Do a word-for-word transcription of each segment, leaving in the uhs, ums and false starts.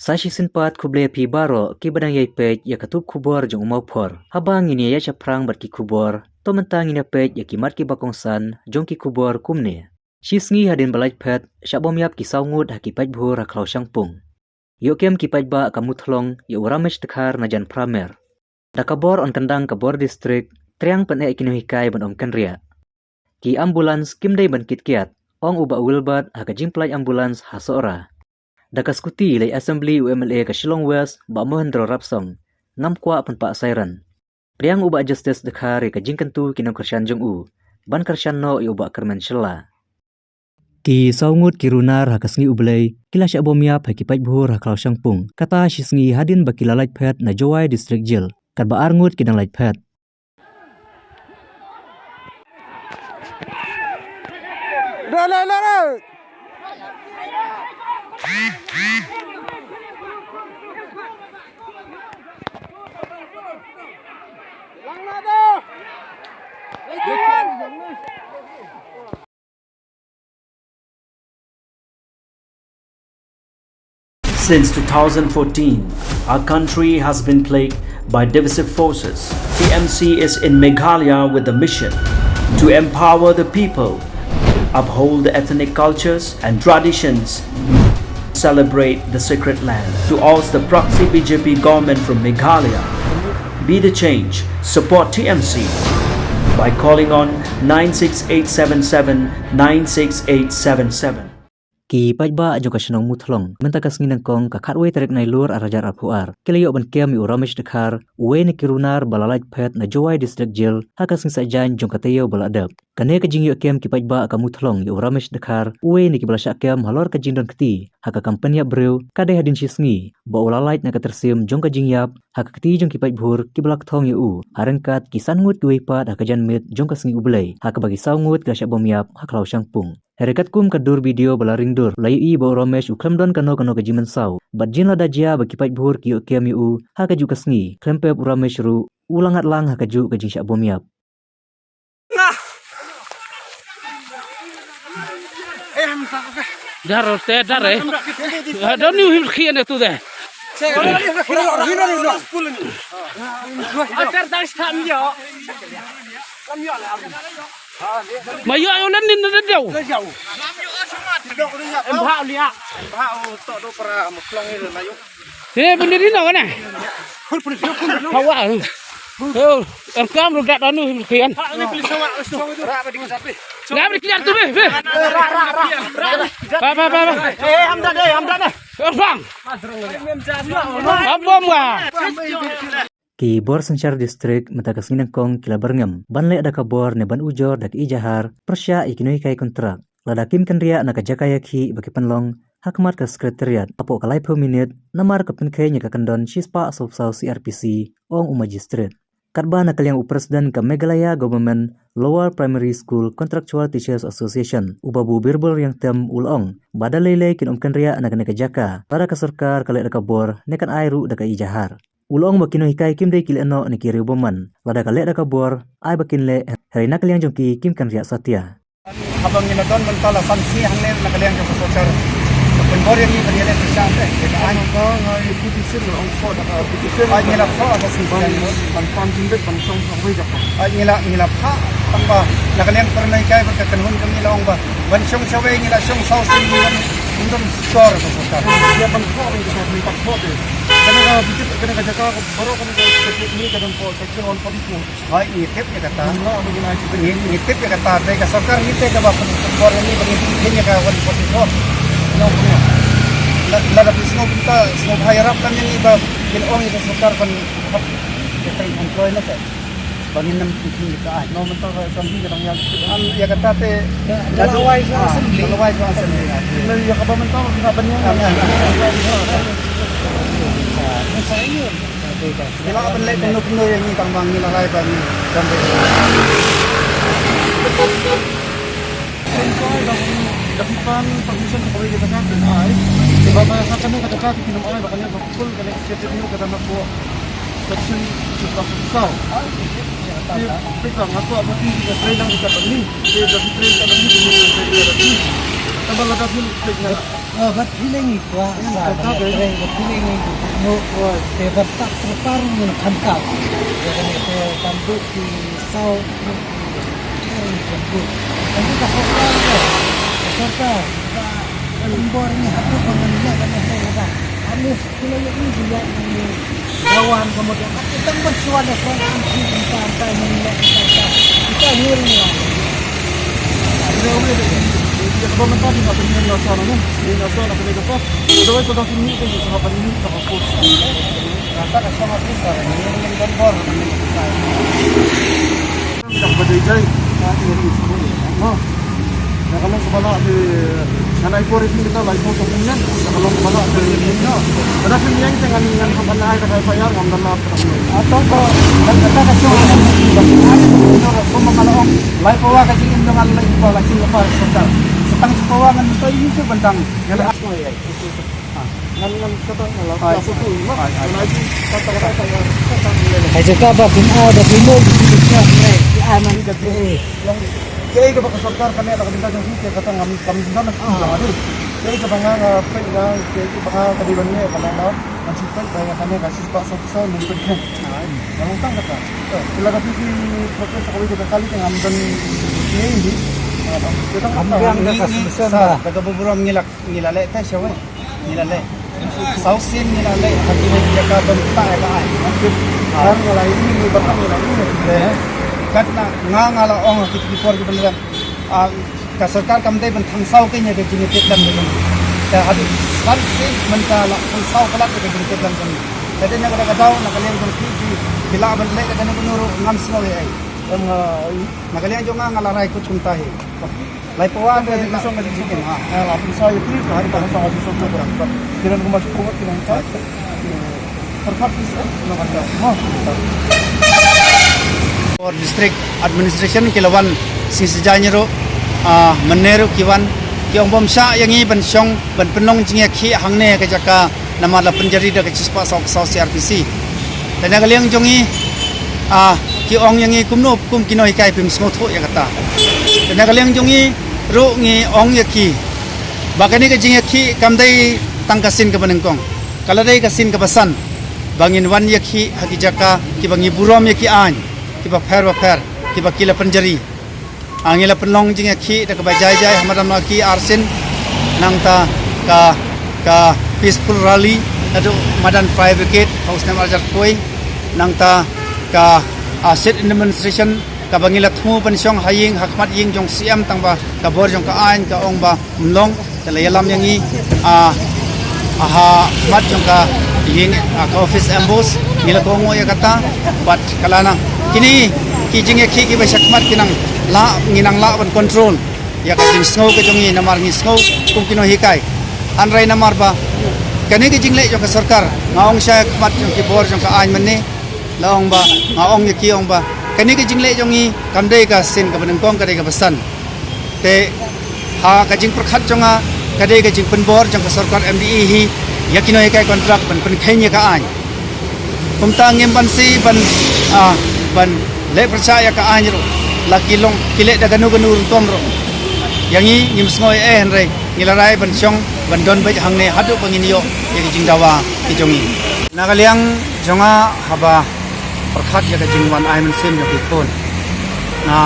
Ta shisien pat khublei ïa phi baroh kiba dang ïai peit ïa ka tup khubor jong U Mawphor. Haba ngin ïa ïaid shaphrang bad ki khubor, to mynta ngin ïa peit ïa ki mat kiba kongsan jong ki khubor kumne. Shi sngi hadien ba lait phet, shah bym ïap ki saw ngut ha ki paidbah ha Khlaw Shangpung. Ïoh kem ki paidbah ka Muthlong ïa u Ramesh Dkhar na jan phra mer. Da ka bor yn kyndang ka bor district, triang pyneh ki nonghikai ban ym kynriah. Ki ambulance kim dei ban kit kiad, ong u Bah Wilbert ha ka jingpyllait ambulance ha Sohra. Da ka skuti leit assembly u M L A ka Shillong West, Bah Mohendro Rapsong, ngam kwah pynpah siren. Pdiang u Bah Justice Dkhar ïa ka jingkyntu ki nongkyrshan jong u ban kyrshan noh ïa u Bah Kyrmen Shylla. Ki saw ngut ki runar ha ka sngi U Blei ki la shah bym ïap ha ki paidbah ha Khlaw Shangpung. Kata shi sngi hadien ba ki la lait phet na Jowai District Jail, katba ar ngut ki dang lait phet. Since two thousand fourteen, our country has been plagued by divisive forces. T M C is in Meghalaya with the mission to empower the people, uphold the ethnic cultures and traditions, celebrate the sacred land. To oust the proxy B J P government from Meghalaya, be the change, support T M C by calling on nine six eight seven seven nine six eight seven seven. Ki paidbah jong ka shnong Muthlong mynta ka sngi nyngkong ka khatwei tarik Nailur arhajar arphew ar ki la ïoh ban kem ïa u Ramesh Dkhar, uwei na ki runar ba la lait phet na Jowai District Jail ha ka sngi Saitjaiñ jong ka taïew ba la dep. Kane ka jingïoh kem ki paidbah ka Muthlong ïa u Ramesh Dkhar, uwei na kiba la shah kem halor ka jingdon kti ha ka kam pynïap briew, ka dei hadien shi sngi ba u la lait na ka tyrsim jong ka jingïap ha ka kti jong ki paidbah kiba la kthong ïa u ha ryngkat ki san ngut kiwei pat ha ka janmiet jong ka sngi U Blei, ha kaba ki saw ngut ki la shah bym ïap ha Khlaw Shangpung. Hynrei katkum ka dur video ba la ring dur, la ïohi ba u Ramesh u khlem don kano kano ka jingmynsaw. Bad jin lada jia ba ki paidbah ki ïoh kem ïa u ha kajuh ka sngi, khlem pep u Ramesh ruh u la ngat lang ha kajuh ka jingshah bym ïap. Dar te dar eh. Don't you him khian tu de. Atar dang stam yo. Ma yo yo len nin de deu. Em bha lia. He bun di no ne. Hawa. Oh, em kam ru dat anu him khian. Ngam ri kian tu be be. Ba ba ba ba. Eh, hamdan eh, hamdan eh. Bang. Abom ga. Ki bor synshar district mynta ka sngi nyngkong ki la byrngem ban leh da ka bor ne ban ujor da ka ijahar pyrshah ïa ki nonghikai kontrak lada kim kynriah na ka jaka ïakhih ba ki pynlong ha khmat ka Secretariat hapoh ka laiphew minit, namar ka pynkheiñ ïa ka kyndon shispah sawphew saw C R P C, ong u Magistrate. Katba na ka liang u President ka Meghalaya Government Lower Primary School Contractual Teachers Association, u Babu Birbal Riangtem, u la ong ba da lei lei kin ym kynriah na kane ka jaka lada ka sorkar ka leh da ka bor ne kan ai ruh da ka ijahar. U la ong ba ki nonghikai kim dei ki leh noh na ki riew bymman, lada ka leh da ka bor ai ba kin leh, hynrei na ka liang jong ki kim kynriah satia. Haba ngi la don mynta la san sngi hangne na ka liang jong ka sorkar. Ka pynbor ïa ngi ban ïaleh pyrshah te. Ka ai. Ka ngai petition la ong pho da ka petition. Ai ngi la pho da sngi ban, ban pam jingdit ban shong shong wei jaka. Ai ngi la, ngi la pha tang ba na ka liang pyrnai kai ba ka kynhun jong ngi la ong ba ban shong shong wei ngi la shong saw sngi ngi la ym don sor ka sorkar. Ïa ban pho wei jaka ngi ta pho te. Kane ka petition kane ka jaka ka baroh kane ka petition ngi ka don pho section one forty-four. Hooid, ngi tip ïa kata. Ngi, ngi tip ïa kata, te ka sorkar ngi te kaba pynbor ïa ngi ba ngi pynkheiñ ïa ka one forty-four. Nong pynbor. La, lada phi sngewbha, sngewbha ïarap lam ïa ngi ba kin ong ïa ka sorkar ban hap ïa ka employ na ka. Ba ngin nym pynkheiñ ïa ka ai. Nong mynta ka assembly ka dang ïa. Ïa kata te. Ka la wai sha assembly. Ka la wai sha assembly. Ïa kaba mynta ka ban ïa. Ngi la ban leh kumno kumno ïa ngi tang ba ngi la rai ba ngi dang dei. Da phi pan permission ka kawei ka jaka phin ai. Ba ba sa kane ka jaka phin ym ai ba kane ka full kane ka chete nyo ka dang hapoh section two ka full saw. Phi phi ka nga ko ba phi ka train lang ka ni. Phi da phi train ka ni phi ka ni. Tang ba la da phi train na. Ba phi leng i kwah sa ba phi leng i kwah. Te ba tak terpar ngun kham kap. Ba ne te tambuk ki sau ki tambuk. Tambuk ka sorkar ka. Ka sorkar ba kan bor ni hatu ba ngan lek ba ne te ba. Anis kula ni ni dia ni. Dawan kemudian kita bersuara dengan kita kita kita kita kita. Kita hilang. Dia udah dia. Dia kaba mentah dia nak punya rasa mana? Dia rasa nak punya apa? Ada orang sudah sini tu sudah apa ni tak apa. Rasa dah sama tu sah. Ini yang kan bor. Dah pada jai. Ha. Dah kalau kepala di ngan ai por itu kita lai por sopun ngan. Dah kalau kepala di ini. Ada sini yang dengan dengan kepala ai kata saya ngam dalam. Atau ko dan kata ka sio. Ko ma ka la ong lai pawa ka jingim jong nga lai pawa ka jingim pawa sorkar. Sa tang pawa ngan to ïoh bentang. Ngan ngan kata ngan la. Ai jaka ba kum a da kum o. Kiei kiba ka sorkar kane la ka bynta jong ki, kata ngam kam bynta na ki jong adu. Kiei kiba nga nga peit nga kiei kiba nga ka dei ban leh kane la ngan shu peit ba ïa kane ka shisha sa sa ngan peit kane. Nga long tang kata. Ki la ka pi ki protest ka wei ka kali ka ngam don kiei hi. Ngam don ka solution ba. Ka ka burom ngi la ngi la leh te sha wei. Ngi la leh. Saw sien ngi la leh ha kine ki jaka ban pynpah ïa ka aiñ. Kan ngi la ïohi ngi ba kan ngi la ïohi. Katna nga nga la ong ha kiti ki por ki ban leh. Ah, ka sorkar kam dei ban thang saw kane ka jingïatiplam ka jong. Ka haduh san sien mynta la thang saw palat ka jingïatiplam ka jong. Ka dei na ka daw na ka liang jong ki ki la ban leh ka kane ka nuru ngam sngew ei ei. Em, ah, na ka liang jong nga nga la rai kut kumta hi. Lai pawa ka education ka education ha. Ha la pisa ya pri ka hari ka sa education ka. Kiran kuma shi kuma kiran ka. Terfat is na ka. Ha. Or district administration ki la wan shisha jaiñ ruh, ah, mynne ruh ki wan ki ong bym shah ïa ngi ban shong ban pynlong jingïakhih hangne ka jaka namar la pynjari da ka shispah saw saw C R P C. Te na ka liang jong ngi, ah, ki ong ïa ngi kumno kum ki nonghikai phim sngewthuh ïa kata. Te na ka liang jong ngi ruh ngi ong ïa ki ba kane ka jingïakhih kam dei tang ka sien kaba nyngkong. Ka la dei ka sien kaba san ba ngin wan ïakhih ha ki jaka kiba ngi burom ïa ki aiñ kiba pher ba pher kiba ki la pynjari. Ah, ngi la pynlong jingïakhih da kaba jai jai ha madan ma ki arsien nangta ka ka peaceful rally naduh madan fire brigade ha u snem arhajar khatwei nangta ka, ah, sit-in demonstration kaba ngi la thmu ban shong ha ïing ha khmat ïing jong C M tang ba ka bor jong ka aiñ ka ong ba ym long. Te la ïalam ïa ngi, ah, ha khmat jong ka ïing, ah, ka office M B O S ngi la kohnguh ïa kata bad ka la nang kine ki jingïakhih kiba sha khmat ki nang lah ngi nang lah ban control ïa ka jingsngew ka jong ngi namar ngi sngew kum ki nonghikai. Hynrei namar ba kane ka jingleh jong ka sorkar nga ong sha khmat jong ki bor jong ka aiñ mynne la ong ba nga ong ïa ki ong ba kane ka jingleh jong ngi kam dei ka sien kaba nyngkong ka dei kaba san. Te ha ka jingpyrkhat jong nga ka dei ka jingpynbor jong ka sorkar M D A hi ïa ki nonghikai kontrak ban pynkheiñ ïa ka aiñ. Kumta ngim banse ban, ah, ban leh pyrshah ïa ka aiñ ruh la ki long ki leh da kano kano rukom ruh. Ïa ngi ngim sngew ei ei hynrei ngi la rai ban shong ban don beit hangne haduh ba ngin ïoh ïa ki jingdawa ki jong ngi. Na ka liang jong nga haba pyrkhat ïa ka jingwan ai mynsiem jong ki khun. Nga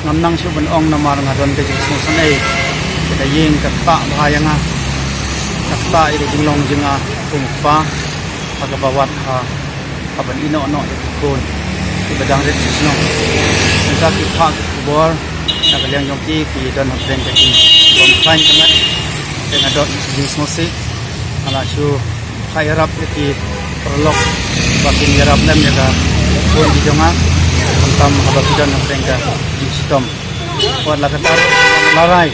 ngam nang shuh ban ong namar nga don ka jingsngewsynei. Ka ïing ka ktah bha ïa nga. Ka ktah ïa ka jinglong jong nga kum u kpa ha kaba wad ha kaban ïehnoh noh ïa ki khun kiba dang rit sha shnong. Mynta ki phah ki khubor na ka liang jong ki ki don hapdeng ka jingbymkhlaiñ ka met. Te nga don ka jingsngewsih. Nga la shu phah ïarap ïa ki paralok ba kin ïarap lem ïa ka khun ki jong nga. Khamtam haba ki don hapdeng ka jingshitom. Wat la katta la rai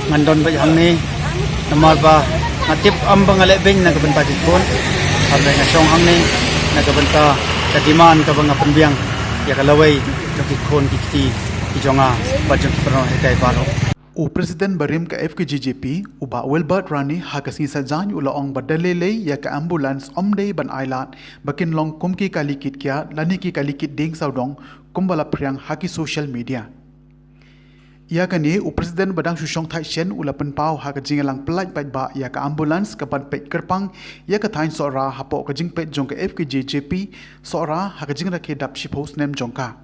ngan don beit hangne namar ba nga tip ym ba nga leh beiñ na ka bynta ki khun. Hynrei nga shong hangne na ka bynta ka demand kaba nga pynbiang ïa ka lawei jong ki khun ki kti ki jong nga bad jong ki paralok hikai baroh. U President barim ka F K J G P, u Bah Wilbert Rani, ha ka sngi Saitjaiñ u la ong ba da lei lei ïa ka ambulance ym dei ban ailad ba kin long kum ki kali kit kiad lane ki kali kit dieng sawdong kumba la phriang ha ki social media. Ïa kane u President ba dang shu shong thait shen u la pynpaw ha ka jingïalang pyllait paidbah ïa ka ambulance kaban peit kyrpang ïa ka thaiñ Sohra hapoh ka jingpeit jong ka F K J J P Sohra ha ka jingrakhe dap shiphew snem jong ka.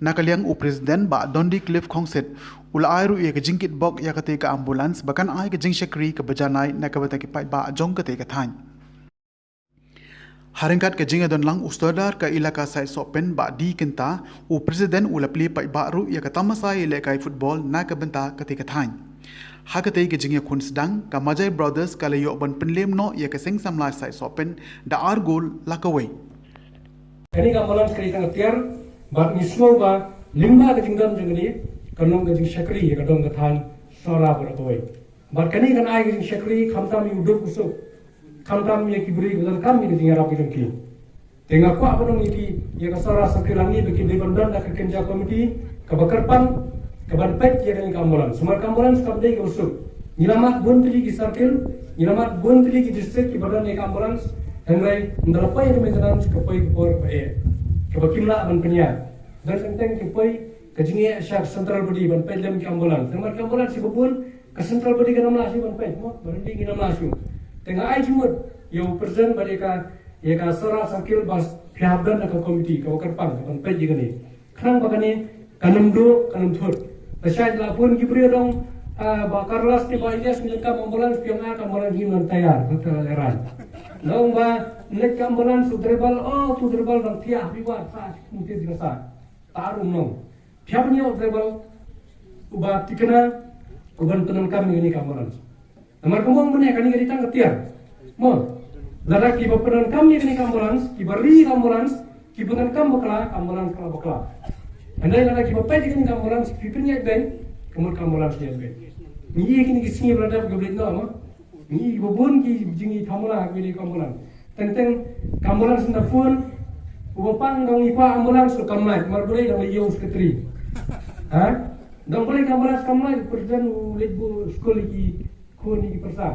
Na ka liang u President Bah Dundee Cliff Khongsit u la ai ruh ïa ka jingkitbok ïa katei ka ambulance ba kan ai ka jingshakri kaba janai na ka bynta ki paidbah jong katei ka thaiñ. Ha ryngkat ka jingïadon lang u Sordar ka Elaka Saitsohpyn Bah D Kynta, u President u la plie paidbah ruh ïa ka tamasa ïalehkai football na ka bynta katei ka thaiñ. Ha katei ka jingïakhun sdang ka Majai Brothers ka la ïoh ban pynlem noh ïa ka Seng Samla Saitsohpyn da ar gol la kawei. Kane ka ambulance ka dei tang ka tiar bad ngi sngew ba lyngba ka jingdon jong kane kan long ka jingshakri ïa ka dong ka thaiñ Sohra baroh kawei. Bad kane kan ai ka jingshakri khamtam ïa u duk u suk, khamtam ïa ki briew kiba donkam ïa ka jingïarap ka jong ki. Te nga kwah ban ong ïa ki, ïa ka Sohra Circle, hangne ba ki dei ban don da ka kynja committee kaba kyrpang kaban peit ïa kane ka ambulance. Namar ka ambulance kam dei kaba suk. Ngi la mad bun tylli ki circle, ngi la mad bun tylli ki district kiba don ïa ka ambulance. Hynrei ynda la poi ïa ka maintenance ka poi ka por kaba eh, kaba kim lah ban pynïaid. Don teng teng ki poi ka jingeh sha ka central body ban peit lem ka ambulance. Namar ka ambulance iba bun ka central body kan ym lah shuh ban peit, mo, ba ryndih ngin ym lah shuh. Te nga ai jingmut ïa u President bad ïa ka, ïa ka Sohra Circle ba phi hap don da ka committee kaba kyrpang kaban peit ïa kane. Khnang ba kane kan ym duh, kan ym thut. Lashai la phone ki briew dong, ah, Bah Carlos te Bah Ilyas, ngi donkam ambulance, phi ong ah ka ambulance ngim don tayar, kata Iran. Dong ba leit ka ambulance, u driver, oh, tu driver dang thiah, phi wad sa, mungkin jingsa. Tarum nong. Phi hap ban ïoh driver uba tikna, uban pyndonkam ïa kane ka ambulance. Namar kumba ong mynne kane ka dei tang ka tiar. Mo, lada kiba pyndonkam ïa kane ka ambulance, kiba ri ka ambulance, ki pyndonkam bakla, ka ambulance ka la bakla. Hynrei lada kiba peit ïa kane ka ambulance ki pynïaid beiñ, ka mut ka ambulance ka ïaid beiñ. Ngi ïa kine ki sngi ba la dep kiba leit noh, mo. Ngi ba bun ki jingïathamula ha kane ka ambulance. Teng teng ka ambulance ynda phone, uba pang dang ïa ka ambulance u kam lait, namar balei, dang ïa u secretary. Ha? Dang balei ka ambulance kam lait, u President u leit buh skul ïa ki khun ïa ki pyrsa.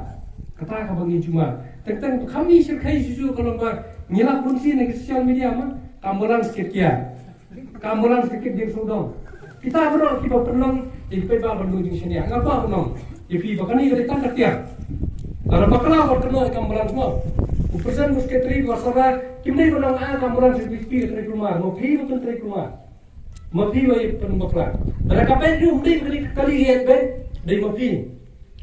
Kata kaba ngi jumai. Teng teng to kham ngi shyrkhei shuh shuh ka long ba ngi lap bun sien ha ki social media, ma ka ambulance kit kiar. Ka ambulance ka kit dieng sawdong. Kita baroh kiba pynlong ïa ki paidbah ban long jingshaniah. Nga kwah ban ong ïa phi ba kane ka dei tang ka tiar. Lada bakla wat kynnoh ïa ka ambulance, mo. U President, u Secretary, u Sohra kim dei ban ong ah ka ambulance ka dei phi ka trei kulmar, mo, phi ba pyntrei kulmar. Ma phi ba ïa pynbakla. Lada ka beiñ ruh ym dei ba kane ka kali ka ïaid beiñ, dei ma phi.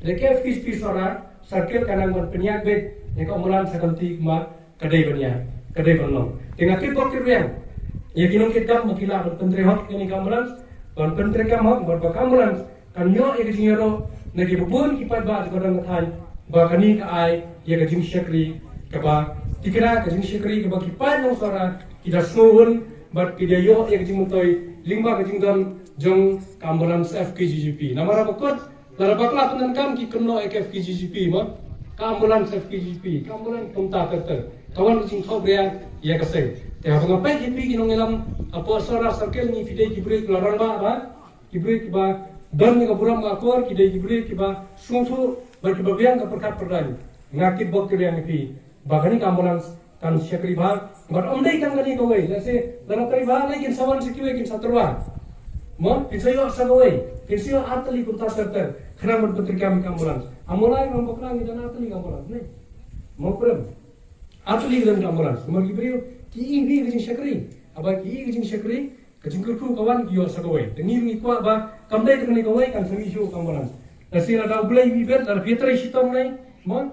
Dei ka F K J P Sohra Circle ka nang ban pynïaid beiñ ïa ka ambulance ha ka lynti kumba ka dei ban ïaid, ka dei ban long. Te nga kit bok kit rwiang ïa ki nongkitkam ba ki lah ban pyntrei hok ïa kane ka ambulance, ban pyntrei kam hok, bad ba ka ambulance kan ïoh ïa ka jingïaroh na kiba bun ki paidbah jong ka dong ka thaiñ, ba kane ka ai ïa ka jingshakri kaba tikna, ka jingshakri kaba ki paid nong Sohra ki da sngewhun bad ki da ïoh ïa ka jingmyntoi lyngba ka jingdon jong ka ambulance F K J J P. Namar ba kut Lada bakla pyndonkam ki kynnoh ïa ka F K J J P, ma ka ambulance F K J P, ka ambulance kumta ter ter. Ka wan ka jingkhawria ïa ka seng. Te haba nga peit ïa phi ki nongïalam hapoh Sohra Circle, ngi phi dei ki briew kiba la rangbah, ba ki briew kiba don ïa ka burom ka akor, ki dei ki briew kiba sngewthuh bad kiba biang ka pyrkhat pyrdaiñ. Nga kit bok kit rwiang ïa phi ba kane ka ambulance kan shakri bha. Bad ym dei tang kane kawei, lehse lada trei bha lei kin sa wan sa kiwei, kin sa tyrwa. Mo, kin sa ïoh sa kawei, kin sa ïoh ar tylli kumta ter ter khnang ban pyntreikam ïa ka ambulance. Amulai, ram bakla, ngi don ar tylli ka ambulance, ne? Mo, prem, ar tylli ka don ka ambulance. Namar ki briew ki ïohi ka jingshakri. Haba ki ïohi ka jingshakri, ka jingkyrkhu ka wan, ki ïoh sa kawei. Te ngi, ngi kwah ba kam dei tang kane kawei, kan sa mih shuh ka ambulance. Lehse lada U Blei u ibet, lada phi trei shitom, ne? Mo,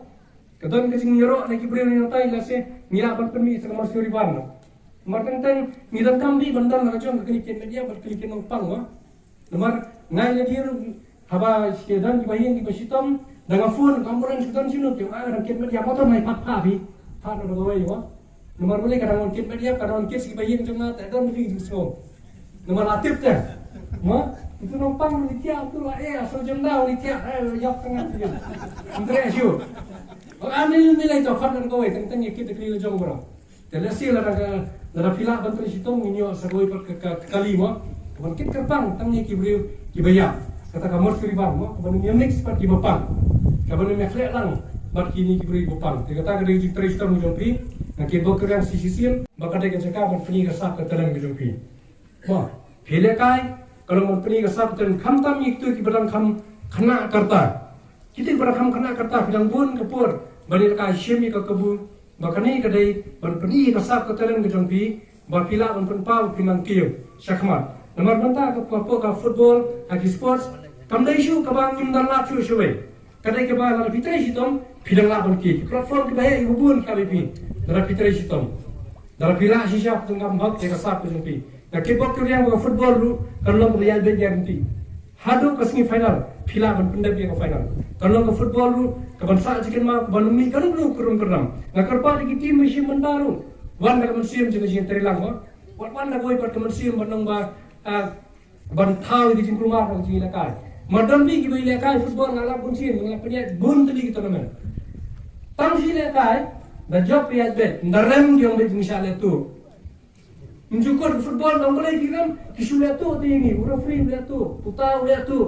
ka don ka jingïaroh na ki briew na nangtai, lehse ngi lah ban pynmih sa ka Mercy River, no? Namar teng teng ngi donkam bha ban don la ka jong ka kynja kit met ïap bad kynja kit nongpang, no? Namar nga ïa lade ruh, haba shu don kiba ïeng kiba shitom, da nga phone ka ambulance ka don shano, ki ong ah ka dang kit met ïap. Motor, nai pat phah phi, phah noh da kawei, no? Namar balei? Ka dang wan kit met ïap, ka dang wan kit sha kiba ïeng jong nga, te don phi jingsngew. Namar la tip te. Mo, itu nongpang uni thiah, tu la, eh, asal jong da uni thiah, eh, ïap tang ngan tu. Ym treh shuh. Ong ah, mi, mi lei to, phah noh da kawei, teng teng ïa kit da kali la jong baroh. Te lehse lada ka, lada phi lah ban trei shitom, ngin ïoh sa kawei pat ka, ka, ka kali, mo, kaban kit kyrpang tang ïa ki briew kiba ïap. Kata ka Mercy River, mo, kaban ym ïa mix pat kiba pang, kaban ym ïa khleh lang bad kine ki briew kiba pang. Te kata ka dei ka jingtrei shitom ka jong phi. Nga kit bok kit rwiang shisien ba ka dei ka jaka ban pyni ka sap ka talent ka jong phi. Mo, phi lehkai, Ka long ban pyni ka sap ka talent khamtam ïa kito kiba dang kham khynnah ka rta. Kito kiba dang kham khynnah ka rta, phi dang bun ka por ban ïalehkai shim ïa ka kabu. Ba kane ka dei ban pyni ka sap ka talent ka jong phi, ba phi lah ban pynpaw, phi nang kiew shakhmat. Namar mynta ka, ka, ka football, ha ki sports, kam dei shuh kaba ngim don lad shuh shuh. Ka dei kaba lada phi trei shitom, phi dang lah ban kiew. Ki platform kiba heh kiba bun ka dei phi. Lada phi trei shitom, lada phi rah shisha, phi dang kham hok ïa ka sap ka jong phi. Ka kickbox ka riang, ka football ruh kan long kaba ïaid beit ïaid ryntih. Haduh ka semi final, phi lah ban pyndep ïa ka final. Kan long ka football ruh kaban sah jingkynmaw, kaban ym mih ka ruh ruh kyrrum kyrram. Nga kyrpad ïa ki team ba shim mynta ruh, wan da ka mynsiem jong ka jingtreilang, mo. Wan, wan da kawei pat ka mynsiem ban long ba, ah, ban thaw ïa ka jingkulmar ka jingïalehkai. Mar don bun kiba ïalehkai football, nga lap bun sien, nga pynïaid bun tylli ki tournament. Tang shu ïalehkai, da jop ïaid beit, da rem ki ong beit jingshah lehtuh. Ym ju kut football, nang balei ki rem, ki shu lehtuh te ïa ngi, u referee u lehtuh, uta u lehtuh.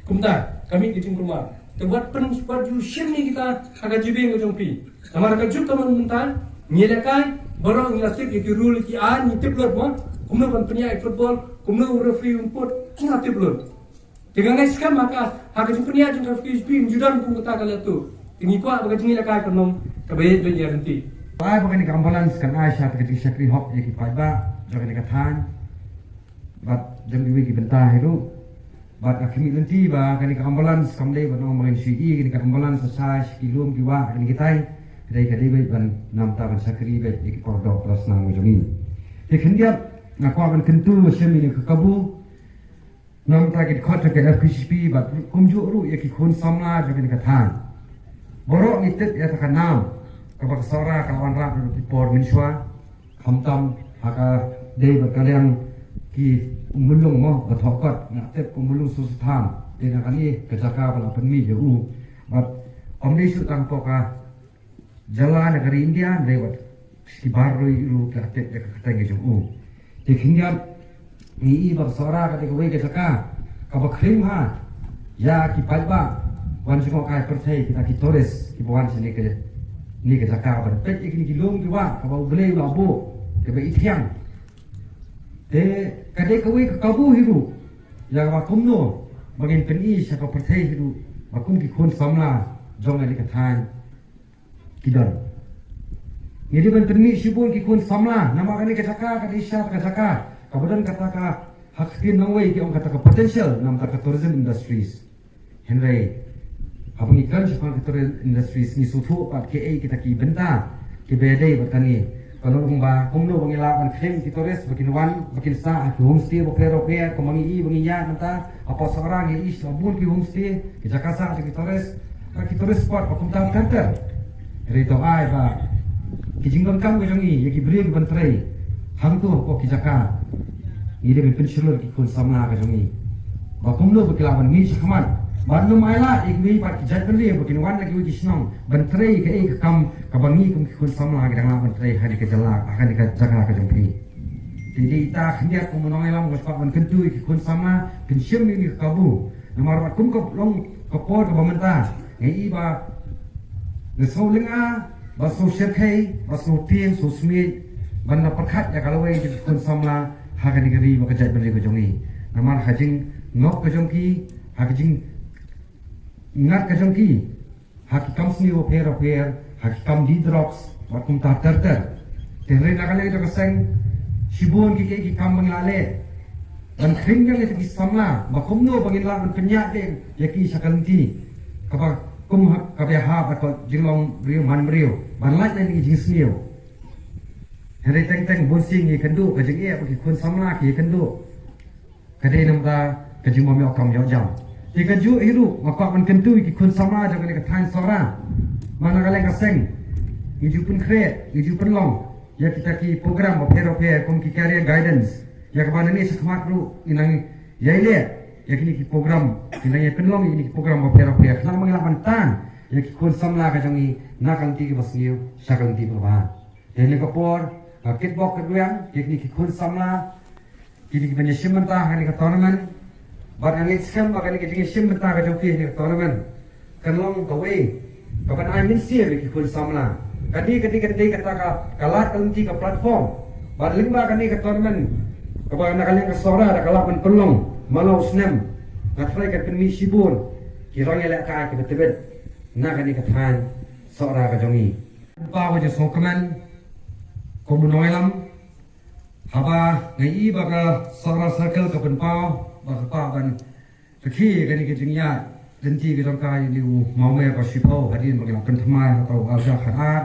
Kumta ka mih ka jingkulmar. Te wat pyn, wat ju shim ïa kita ha ka jabieng ka jong phi. Namar ka juk ka mon mynta, ngi ïalehkai baroh ngi la tip ïa ki rule, ki aiñ, ngi tip lut, mo. Kumno ban pynïaid football, kumno u referee un put, ngi la tip lut. Te nga ngeit skhem ha ka, ha ka jingpynïaid jong ka F K J P, ym ju don kum kata ka lehtuh. Te ngi kwah ba ka jingïalehkai kan long kaba ïaid beit ïaid ryntih. Ba ai ba kane ka ambulance kan ai sha ka jingshakri hok ïa ki paidbah jong kane ka thaiñ bad jong kiwei ki bynta hi ruh. Bad ka khmih lynti ba kane ka ambulance kam dei ban ong ba ngin shu ïohi kane ka ambulance sha sha ki lum ki wah kine kitai. Ka dei, ka dei beit ban namar ban shakri beit ïa ki por doh por snam jong ngi. Te khyndiat nga kwah ban kyntu shim ïa ka kabu. Namar ki dkhot jong ka F K J P bad kumjuh ruh ïa ki khun samla jong kane ka thaiñ. Baroh ngi tip ïa kata ka nam kaba ka Sohra ka la wanrah naduh ki por mynshuwa. Khamtam ha ka dei bad ka liang ki mulung, mo, ba thoh kot, nga tip ka mulung Sohsuthan. Dei na kane ka jaka ba la pynmih ïa u. Bad ym dei shuh tang hapoh ka jylla, na ka ri India, hynrei wat shi bar roi ruh ki la tip ïa ka kyrteng ka jong u. Te khyndiat ngi i ba ka Sohra ka dei kawei ka jaka kaba khring bha ïa ki paidbah wan jngohkai pyrthei, kita ki tourist kiba wan sha kane ka, kane ka jaka ban peit ïa kine ki lum ki wah kaba U Blei u la buh, kaba i thiang. Te ka dei kawei ka kabu hi ruh ïa kaba kumno ba ngin pyni sha ka pyrthei hi ruh ba kum ki khun samla jong kane ka thaiñ ki don. Ngi dei ban pynmih shibun ki khun samla namar kane ka jaka ka dei shisha ka jaka kaba don kata ka, ha ka ktien nongwei ki ong kata ka potential namar ka tourism industries. Hynrei haba ngi kren shaphang ka tourism industries ngi sngewthuh pat kiei kita ki bynta kiba ïadei bad kane. Ka long ba kumno ba ngi lah ban khring ki tourist ba kin wan, ba kin sah ha ki homestay bapher bapher, kumba ngi i ba ngi ïaid mynta hapoh Sohra ngi i shaphang bun ki homestay, ki jaka sah jong ki tourist, ha ki tourist spot ba kumta ter ter. Hynrei to ai ba ki jingdonkam ka jong ngi ïa ki briew kiban trei hangto hapoh ki jaka, ngi dei ban pynshlur ki khun samla ka jong ngi ba kumno ba ki lah ban mih shakhmat. Bad ym ai lad ïa kiwei pat ki jaitbynriew ba kin wan na kiwei ki shnong ban trei kaei ka kam kaba ngi kum ki khun samla ki dang lah ban trei ha kane ka jaka, ha kane ka jaka ka jong phi. Te dei ita khyndiat kum u nongïalam nga kwah ban kyntu ïa ki khun samla, pynshim ïa kane ka kabu. Namar ba kum ka long ka por kaba mynta, nga i ba nga sngew lynga, ba sngew shyrkhei, ba sngew tieng, sngew smiej ban da pyrkhat ïa ka lawei jong ki khun samla ha kane ka ri bad ka jaitbynriew ka jong ngi. Namar ha ka jingngop ka jong ki, ha ka jingngat ka jong ki ha ki kam sniew bapher bapher, ha ki kam die drugs bad kumta ter ter. Te hynrei na ka liang jong ka seng shibun ki, ki, ki kam ba ngi la leh ban khring ïa kita ki samla ba kumno ba ngin lah ban pynïaid ïa ki sha ka lynti kaba kum ha, kaba ïahap bad ka jinglong briew manbriew ban lait na ki jingsniew. Hynrei teng teng bun sien ngi kynduh ka jingeh ba ki khun samla ki kynduh. Ka dei namar ka jingbym ïoh kam ïoh jam. Te kajuh hi ruh nga kwah ban kyntu ïa ki khun samla jong kane ka thaiñ Sohra. Namar na ka liang ka seng ngi ju pynkhreh, ngi ju pynlong ïa kita ki program bapher bapher kum ki career guidance, ïa kaba nangne shakhmat ruh ngin nang ïai leh ïa kine ki program, ngin nang ïai pynlong ïa kine ki program bapher bapher khnang ba ngin lah ban tan ïa ki khun samla ka jong ngi na ka lynti kaba sniew sha ka lynti kaba bha. Te ha kane ka por ka kitbok ka rwiang ïa kine ki khun samla, kine kiban ïashim bynta ha kane ka tournament. Bad nga ngeit skhem ba kane ka jingïashim bynta ka jong ki ha kane ka tournament kan long kawei kaban ai mynsiem ïa ki khun samla. Kane, kane, kane ka dei kata ka, ka lad ka lynti, ka platform. Bad lyngba kane ka tournament kaba na ka liang ka Sohra da ka lah ban pynlong Malau snem, nga trai ka pynmih shibun ki rang ïalehkai kiba tbit na kane ka thaiñ Sohra ka jong ngi. Pynpaw ka jingsngewkmen kum u nongïalam, haba nga i ba ka Sohra Circle ka pynpaw ba ka kwah ban rkhie kane ka jingïaid lynti ka jong ka ïa u mawmer ba shiphew hadien ba ngi la pynthymmai ha ka u arja khatar.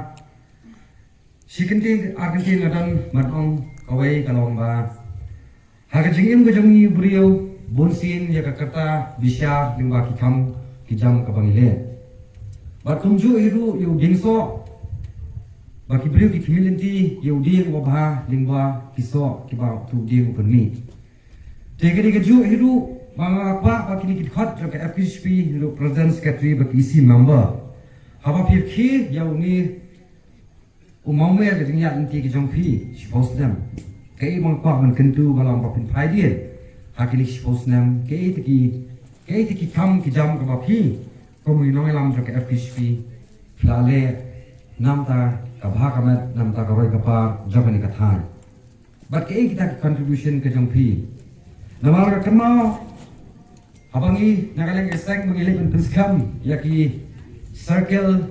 Shi kyntien ar kyntien nga don ban ong, kawei ka long ba ha ka jingim ka jong ngi u briew, bunsien ïa ka rta bishar lyngba ki kam ki jam kaba ngi leh. Bad kumjuh hi ruh ïa u dieng soh, ba ki briew ki khmih lynti ïa u dieng uba bha lyngba ki soh kiba utu u dieng u pynmih. Te ka dei kajuh hi ruh ba nga kwah ba kine ki dkhot jong ka F K J G P, hi ruh President, Secretary bad ki E C member, haba phi rkhie ïa une u mawmer ka jingïaid lynti ka jong phi shiphew snem, kaei ba nga kwah ban kyntu ka long ba phin phai dien ha kine shiphew snem, kaei te ki, kaei te ki kam ki jam kaba phi kum u nongïalam jong ka F K J P phi la leh namar ka bha ka met, namar ka roi ka par jong kane ka thaiñ. Bad kaei kita ki contribution ka jong phi. Namar ka kynmaw, haba ngi na ka liang ka seng ba ngi leit ban pynskhem ïa ki circle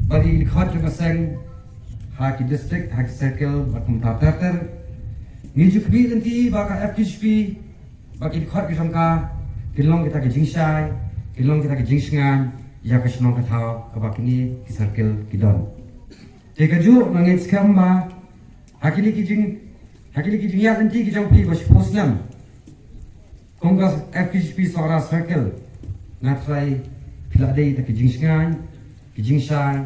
bad ki dkhot jong ka seng ha ki district, ha ki circle bad kumta ter ter, ngi ju khmih lynti ba ka F K J P bad ki dkhot ki jong ka kin long kita ki jingshai, kin long kita ki jingshngaiñ ïa ka shnong ka thaw kaba kine ki circle ki don. Te kajuh nga ngeit skhem ba ha kine ki jing, ha kine ki jingïaid lynti ki jong phi ba shiphew snem kum ka F K J P Sohra Circle, nga trai phi la dei ta ki jingshngaiñ, ki jingshai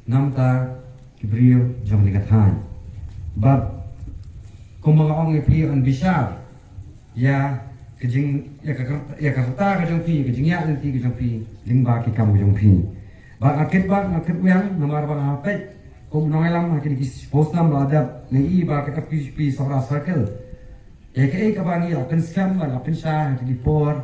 namar ki briew jong kane ka thaiñ. Bad kumba nga ong ïa phi, yn bishar ïa ka jing, ïa ka, ïa ka rta ka jong phi, ka jingïaid lynti ka jong phi lyngba ki kam ka jong phi. Ba nga kit, ba nga kit weng namar ba nga peit kum u nongïalam ha kine ki shiphew snem ba la dep, nga i ba ka F K J P Sohra Circle, ïa kaei kaba ngi la pynskhem, la pynshai ha kine ki por,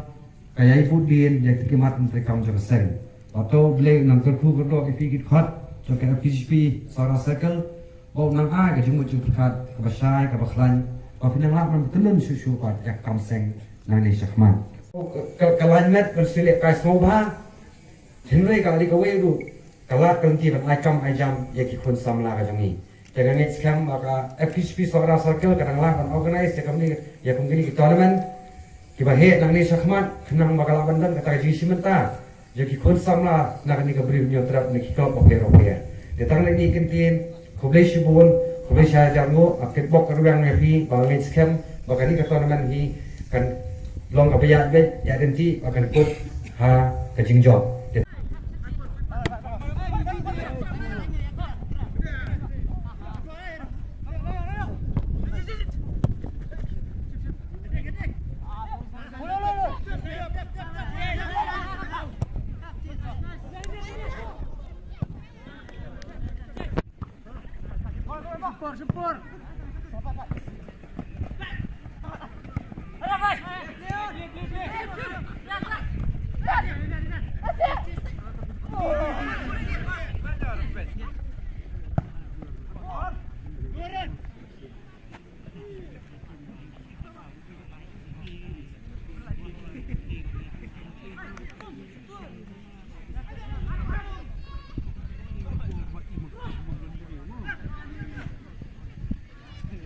ka ïai bud dien ïa ki mat ki kam jong ka seng. Ba to U Blei un nang kyrkhu kyrdoh ïa phi ki dkhot jong ka F K J P Sohra Circle, ba un nang ai ka jingmut jingpyrkhat kaba shai kaba khlaiñ, ba phin nang lah ban pyntngen shuh shuh pat ïa ka kam seng nangne shakhmat. Ka, ka lain met ban shu leh kai sngewbha, hynrei ka dei kawei ruh ka lad ka lynti ban ai kam ai jam ïa ki khun samla ka jong ngi. Te nga ngeit skhem ba ka F K J P Sohra Circle ka dang lah ban organize ïa kane, ïa kum kine ki tournament kiba heh nangne shakhmat, khnang ba ka lah ban don kata ka jingshim bynta ïa ki khun samla na kane ka Bri u Hynñiewtrep na ki club bapher bapher. Te tang kine ki kyntien, khublei shibun, khublei shihajar nguh, nga kitbok kyrweng ïa phi, ba nga ngeit skhem ba kane ka tournament hi kan long kaba ïaid beit ïaid ryntih, ba kan kut ha ka jingjop.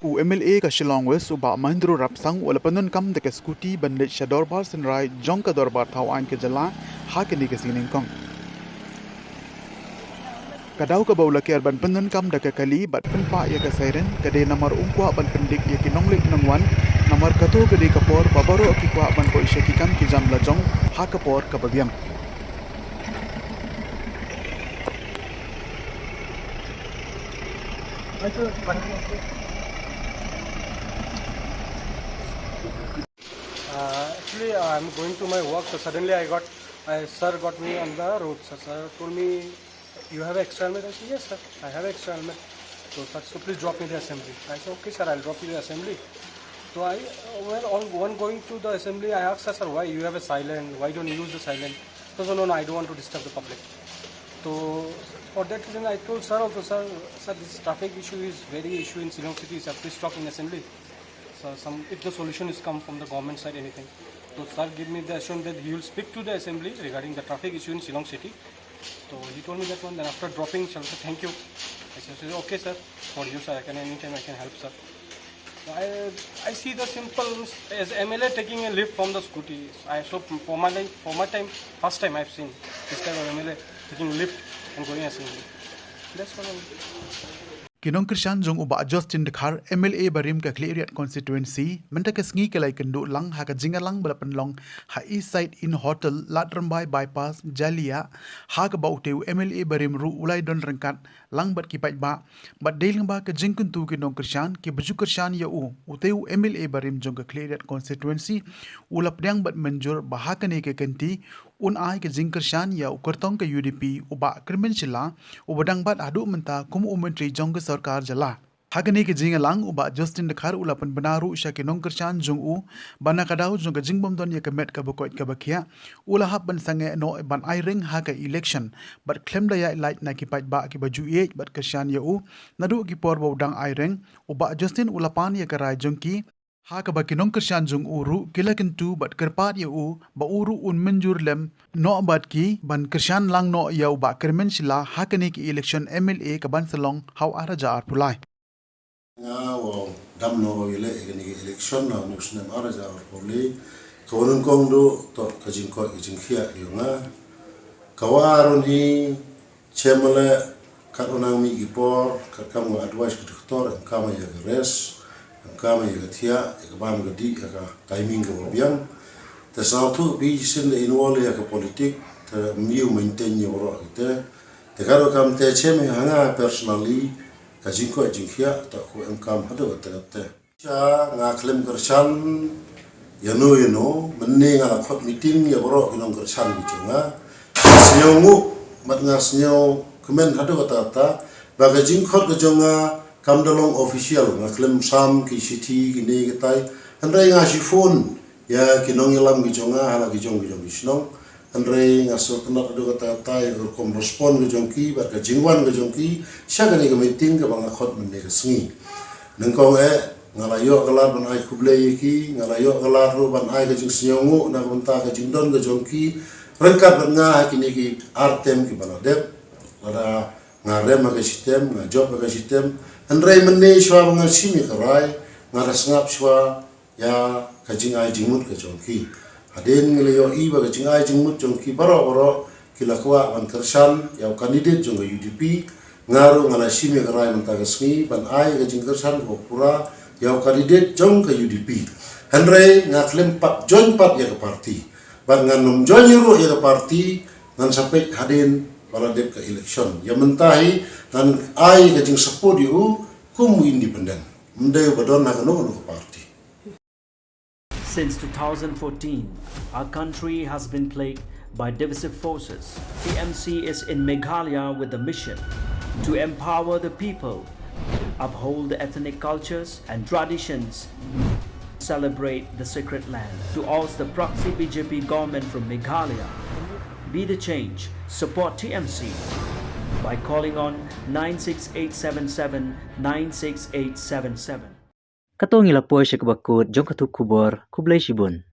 U M L A ka Shillong West, u Bah Mahendra Rapsang, u la pyndonkam da ka scooty ban leit sha dorbar synrai jong ka dorbar thaw aiñ ka jylla ha kane ka sngi nyngkong. Ka daw kaba u la kiar ban pyndonkam da ka kali bad pynpah ïa ka siren ka dei namar um kwah ban pyndik ïa ki nongleit nongwan, namar kato ka dei ka por ba baroh ki kwah ban poi sha ki kam ki jam la jong ha ka por kaba biang. Uh, actually, uh, I'm going to my work, so suddenly I got, my sir got me on the road. So sir told me, "You have extra helmet?" I said, "Yes, sir, I have extra helmet." So sir, "So please drop me the assembly." I said, "Okay, sir, I'll drop you the assembly." So I, uh, well, on, on going to the assembly, I asked, "Sir, sir, why you have a silent? Why don't you use the silent?" So, so, "No, no, I don't want to disturb the public." So for that reason, I told sir also, "Sir, sir, this traffic issue is very issue in Shillong city, sir. Please talk in assembly. So some, if the solution is come from the government side, anything." So sir gave me the assurance that he will speak to the assembly regarding the traffic issue in Shillong city. So he told me that one. Then after dropping, sir said, "Thank you." I said, "Okay, sir. For you, sir, I can anytime I can help, sir." So I I see the simple as M L A taking a lift from the scooty. I so for my life, for my time, first time I've seen this type of M L A taking lift and going assembly. That's one. Ki nongkyrshan jong u Bah Justin Dkhar, M L A barim ka Khliehriat constituency, mynta ka sngi ki la ïakynduh lang ha ka jingïalang ba la pynlong ha East Side Inn Hotel, Lad Rymbai Bypass, Jalyiah, ha kaba utei u M L A barim ruh u la ïadon ryngkat lang bad ki paidbah. Bad dei lyngba ka jingkyntu ki nongkyrshan kiba ju kyrshan ïa u, utei u M L A barim jong ka Khliehriat constituency u la pdiang bad mynjur ba ha kane ka kynti un ai ka jingkyrshan ïa u kyrtong ka U D P, u Bah Kyrmen Shylla, uba dang bat haduh mynta kum u myntri jong ka sorkar jylla. Ha kane ka jingïalang, u Bah Justin Dkhar u la pynbna ruh sha ki nongkyrshan jong u ba na ka daw jong ka jingbym don ïa ka met kaba koit kaba khiah, u la hap ban sangeh noh ban aireng ha ka election. Bad khlem da ïaid lait na ki paidbah kiba ju ïeit bad kyrshan ïa u naduh ki por ba u dang aireng, u Bah Justin u la pan ïa ka rai jong ki, ha kaba ki nongkyrshan jong u ruh ki la kyntu bad kyrpad ïa u ba u ruh un mynjur lem noh bad ki ban kyrshan lang noh ïa u Bah Kyrmen Shylla ha kane ka election M L A kaban sa long ha u ar hajar arphew lai. Nga wow dam noh ïa leh ïa kane ka election ha une u snem ar hajar arphew lai. Ka wa nyngkong duh toh ka jingkoit ka jingkhiah ïa nga. Ka wa ruh hi Che male kat u nang mih ki por, kat kam nga advice ki doktor, em kam ïa ka rest, em kam ïa ka thiah, ïa ka bam ka dih, ïa ka timing ka ba biang. Te sngewthuh phi shisien da involve ïa ka politik, te ym ïoh maintain ïa baroh kite. Te kat u kam te che me ha nga personally, ka jingkoit jingkhiah, te ko em kam haduh te te. Sha nga khlem kyrshan ïano ïano, mynne nga la khot meeting ïa baroh ki nongkyrshan ki jong nga. Nga sngewnguh bad nga sngewkmen haduh katta katta ba ka jingkhot ka jong nga kam da long official, nga khlem sam ki shithi kine kitai. Hynrei nga shu phone ïa ki nongïalam ki jong nga ha la ki jong ki jong ki shnong. Hynrei nga sngewtynnat haduh katta katta ïa ka rukom respond ka jong ki bad ka jingwan ka jong ki sha kane ka meeting kaba nga khot mynne ka sngi. Nyngkong eh nga la ïoh ka lad ban ai khublei ïa ki, nga la ïoh ka lad ruh ban ai ka jingsngewnguh na ka bynta ka jingdon ka jong ki ryngkat bad nga ha kine ki ar term kiba la dep. Lada nga rem ha ka shi term, nga jop ha ka shi term, hynrei mynne shuwa ba nga shim ïa ka rai, nga da sngap shuwa ïa ka jingai jingmut ka jong ki. Hadien ngi la ïohi ba ka jingai jingmut jong ki baroh baroh ki la kwah ban kyrshan ïa u candidate jong ka U D P. Nga ruh nga la shim ïa ka rai mynta ka sngi ban ai ka jingkyrshan kaba pura ïa u candidate jong ka U D P. Hynrei nga khlem pat join pat ïa ka party. Bad ngan ym join ïa ruh ïa ka party, ngan sa peit hadien ba la dep ka election. Ïa mynta hi ngan ai ka jingsupport ïa u kum u independent. Ym dei ba don ha kano kano ka party. Since two thousand fourteen, our country has been plagued by divisive forces. T M C is in Meghalaya with the mission to empower the people, uphold the ethnic cultures and traditions, celebrate the sacred land, to oust the proxy B J P government from Meghalaya. Be the change. Support T M C by calling on nine six eight seven seven nine six eight seven seven. Katto ngi la poi sha kaba kut jong ka thup khubor, khublei shibun.